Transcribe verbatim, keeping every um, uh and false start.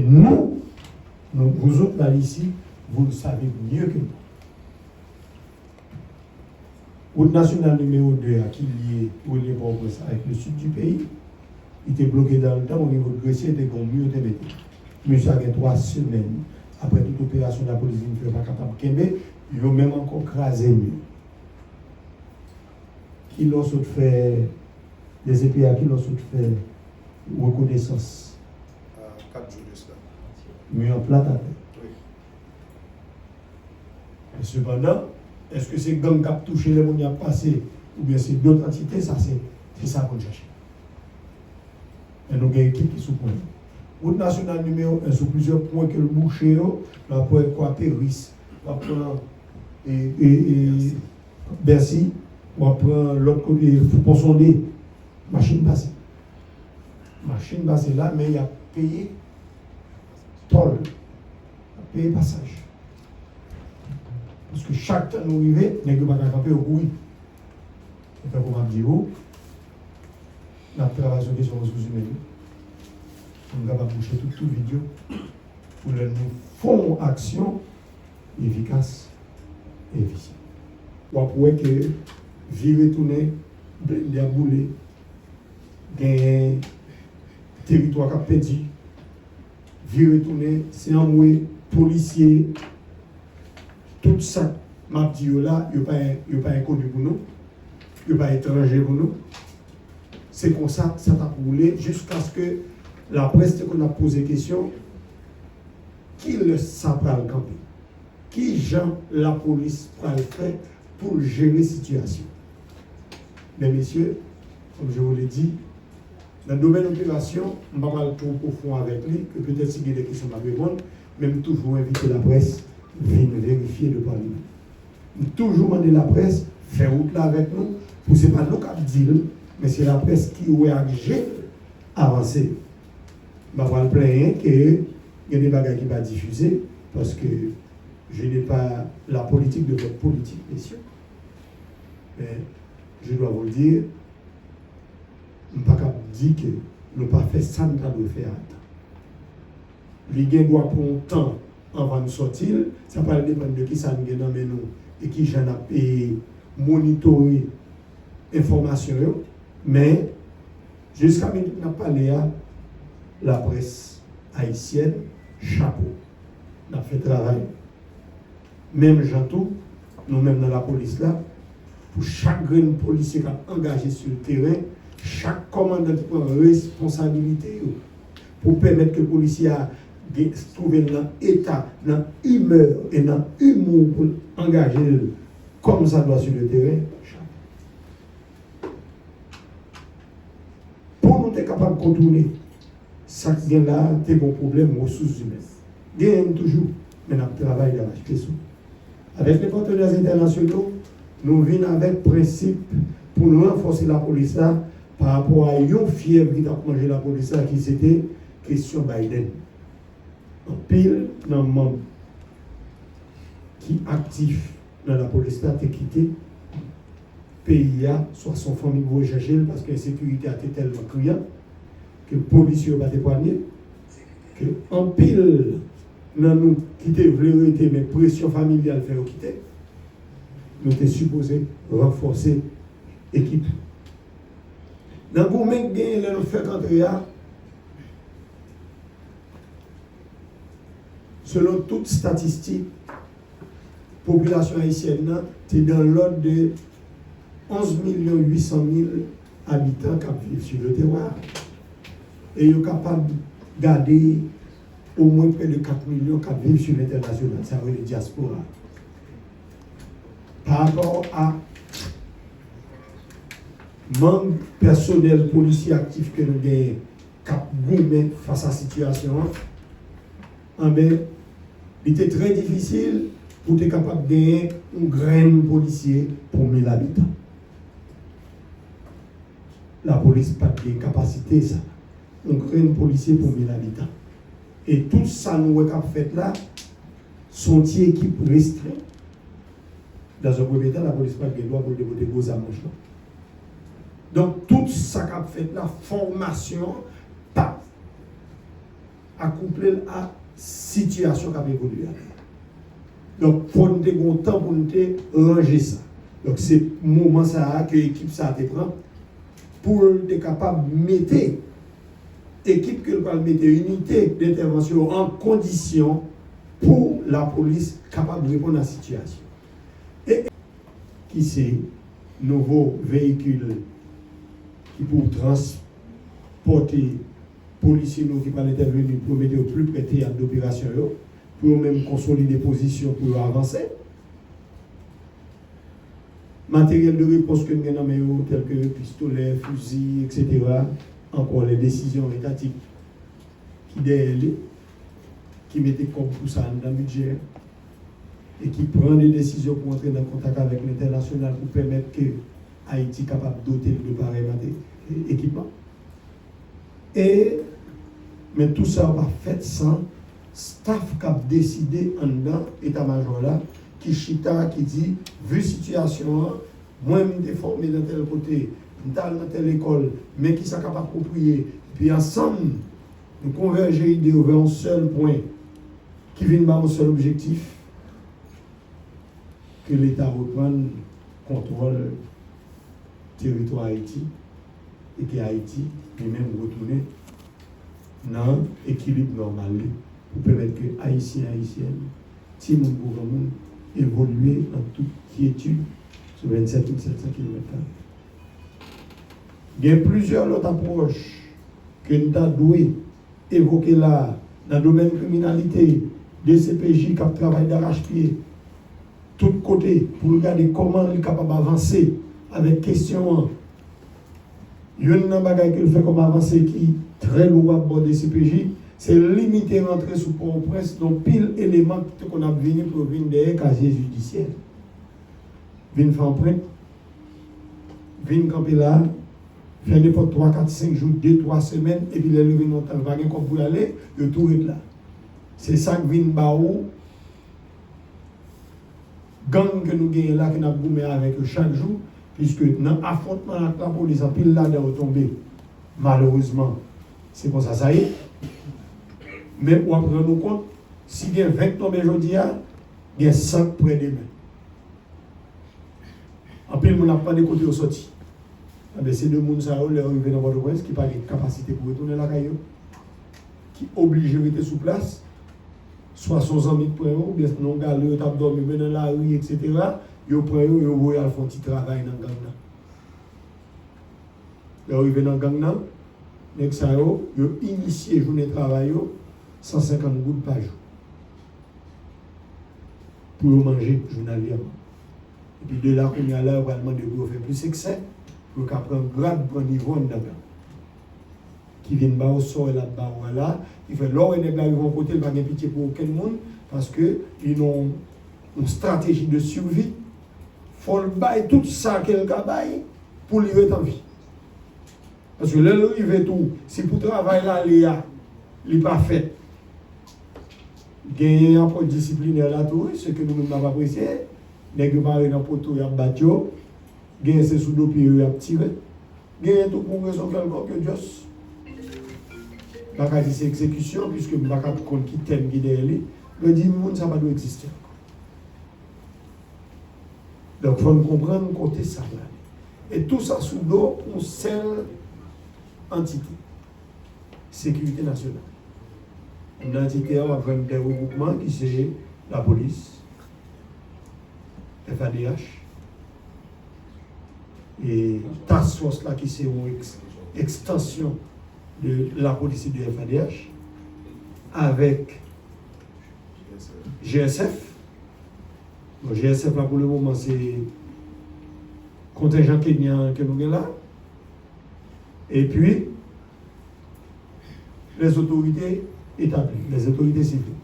Nous, nous, vous autres là ici, vous le savez mieux que nous. Wout nasyonal nimewo de a ki lye, relye Pòtoprens avèk le sud du pays, li te bloke dan le tan o nivo de Gresye, te gen yon mi yo te mete. Misye a gen twa semèn, apre tout operasyon lapolis vin fè, yo pa kapab kenbe, yo menm ankò kraze mi yo. Kilè w sot fè, D C P A, kilè w sot fè rekonesans? Kat jou de sila. Mi an plat atè. Wi. Men sepandan, èske se gang k ap touche lè moun y ap pase, oubyen se dòt antite? Sa se, se sa pou n chache. Men nou gen ekip ki sou pwen. Wout nasyonal nimewo en, sou plizyè pwen ke l bouche yo, w ap wè Kwaperis, w ap pran, e, e, e, Bèsi, w ap pran lòt kote, Pon Sonde, machin pase. Machin pase la, men y ap peye tòl, y ap peye pasaj. Paske chak tan nou rive, nèg yo pa ka kanpe, yo kouri. E tankou m ap di w, n ap travay sou kesyon resous imèn yo, pou n kapab bouche tout twou vid yo, pou lè nou fè yon aksyon, li efikas e efisyan. W ap wè ke vire tounen, blende ap boule, genyen teritwa k ap pèdi, vire tounen, se anmwe, polisye, tout sa m ap di yo la, yo pa, yo pa enkoni pou nou, yo pa etranje pou nou. Se konsa sa t ap woule jiskaske laprès te konn ap poze kesyon, kilès sa pral kanpe? Kijan lapolis pral fè pou l jere sitiyasyon? Men mesye, comme je vous l'ai dit, nan domèn operasyon, m pa pral twò pwofon avèk li, ke petèt si gen de kesyon m ap reponn, men m toujou envite laprès vin verifye de pa li menm. M toujou mande laprès fè wout la avèk nou, pou se pa nou k ap di l, men se laprès ki wè ak je l avanse. M pa pral plenyen ke gen de bagay ki pa difize, paske je n'ai pas la politique de votre politique, messieurs. Mais je dois vous le dire, m pa kab di ke nou pa fè sa n ta dwe fè a tan. Li gen dwa pran yon tan anvan n sòti l, sa pral depann de kisa n gen nan men nou e kijan n ap, e, monitore enfòmasyon yo. Men, jiska minit n ap pale a, laprès ayisyèn, chapo. N ap fè travay. Menm jan tou, nou menm nan lapolis la, pou chak grenn polisye k ap angaje sou teren, chak kòmandan ki pran responsabilite yo pou pèmèt ke polisye a gen, twouve l nan eta, nan imè e nan imou pou l angaje l kòmsadwa sou le teren, pou nou te kapab kontounen sa k gen la a, te gen yon pwoblèm resous imèn. Genyen l toujou, men n ap travay darache-pied sou li. Avèk lè patnè entènasyonal, nou vin avèk prensip pou nou ranfòse lapolis la pa rapò a yon fyèv ki t ap manje lapolis la, ki se te kesyon Biden. Anpil nan manm ki aktif nan lapolis la te kite peyi a, swa se yon fanmi ki voye chèche l, paske ensekirite a te tèlman kriyan ke polisye yo pa t epanye, ke anpil nan nou ki te vle rete, men presyon familyal fè yo kite, nou te sipoze ranfòse ekip. Nan goumen k genyen lè nou fèk antre a, selon tout estatistik, popilasyon ayisyèn nan te dans l'ordre de onze millions huit cent mille habitants k ap viv sur le terroir. E yo kapab gade omwen près de quatre millions k ap viv sur l'international, sa yo rele dyaspora. Pa rapò a manm pèsonèl polisye aktif ke nou genyen k ap goumen fas a sitiyasyon an, anben, li te trè difisil pou te kapab genyen yon grenn polisye pou mil abitan. Lapolis pa t gen kapasite sa, yon grenn polisye pou mil abitan. E tout sa nou wè k ap fèt la, se yon ti ekip restren. Dans un premier temps, lapolis pa t gen dwa pou l te pote gwo zam manch lan. Donk, tout sa k ap fèt la, fòmasyon an pa t akouple l a sitiyasyon k ap evolye a. Donk, fò n te gen yon tan pou n te ranje sa. Donk, se moman sa a ke ekip sa a te pran pou l te kapab mete ekip ke l pral mete, inite dentèvansyon yo an kondisyon pou lapolis kapab reponn a sitiyasyon. E ki se nouvo veyikil ki pou transpòte polisye nou ki pral entèveni pou yo mete yo pli pre teyat doperasyon yo, pou yo menm konsolide pozisyon pou yo avanse. Materyèl de repons ke n gen nan men yo, tèl ke pistolè, fizi, etsetera. Ankò, lè desizyon etatik ki dèyè li, ki mete kòb pou sa anndan bidjè, e ki pran de desizyon pou antre nan kontak avèk lentènasyonal pou pèmèt ke Ayiti kapab dote l de parèy mate-, e-, ekipman. E, men tou sa yo pa fèt san staff k ap deside anndan eta majò la, ki chita, ki di, vi sitiyasyon an, mwen, m te fòme nan tèl kote, m t al nan tèl lekòl, men kisa k ap apwopriye. Epi ansanm, nou konvèje ide yo vè yon sèl pwen ki vin ba yon sèl objektif, ke Leta reprann kontwòl teritwa Ayiti e ke Ayiti, li menm, retounen nan ekilib nòmal li pou pèmèt ke Ayisyen, Ayisyèn, timoun kou granmoun, evolye an tout kyetid sou vennsèt mil sèt san kilomèt kare. Gen plizyè lòt apwòch ke n ta dwe evoke la a, nan domèn kriminalite, D C P J k ap travay darachpye tout kote pou l gade kòman li kapab avanse avèk kesyon an. Youn nan bagay ke l fè kòm avanse ki trè lwab bò D C P J, se limite rantre sou Pòtoprens yon pil eleman ki te konn ap vini pou yo vin dèyè kazye jidisyè, vin fè anprent, vin kanpe la, fè nenpòt twa, kat, senk jou, de, twa semèn, epi lè l rive nan tan l pa gen kòb pou l ale, yo tou ret la. Se sa k vin ba ou gang ke nou genyen la, ke n ap goumen avèk yo chak jou, piske nan afwontman ak lapolis, anpil ladan yo tonbe. Malerezman, se konsa sa ye. Men w ap rann ou kont, si gen ven k tonbe jodi a, gen san k prè demen. Anpil moun ap mande kote yo sòti. Enben, se de moun sa yo, lè yo rive nan Pòtoprens, ki pa gen kapasite pou retounen lakay yo, ki oblije rete sou plas, swa se yon zanmi k pran yo, oubyen se nan yon galri yo t ap dòmi, oubyen nan lari, etsetera, yo pran yo, yo voye al fè yon ti travay nan gang nan. Lè yo rive nan gang nan, nèg sa yo, yo inisye jounen travay yo san senkant goud pa jou pou yo manje jounalyèman. Epi de la, kounye a la, yo pral mande pou yo fè plis eksè, pou yo ka pran grad, pran nivo anndan gang. Ki vin ba w sa w wè l ap ba w a la, ki fè lè w wè nèg la rive yon kote, l pa gen pitye pou okenn moun, paske li nan yon strateji de survie, fò l bay tout sa ke l ka bay pou li ret an vi. Paske lè l rive tou, si pou travay l ale a, li pa fèt, genyen apwòch disiplinè la tou, wi, se ke nou menm n ap apresye. Nèg yo mare nan poto, y ap bat yo. Genyen se sou do pye yo y ap tire. Genyen tou pou yon rezon kèlkonk, yo just, m pa ka di se egzekisyon, piske m pa ka konn ki tèm ki dèyè li, yo di moun sa pa dwe egziste ankò. Donk, fò n konprann kote sa prale. E tou sa sou do yon sèl antite, sekirite nasyonal. Nan antite a, w ap jwenn de regwoupman ki se lapolis, F A D H, e task force la ki se yon eks-, ekstansyon de lapolis e de F A D H, avèk G S F. Bon, G S F la, pou le moman, se kontenjan kenyan an ke nou gen la. Epi, les autorités établies, les autorités civiles.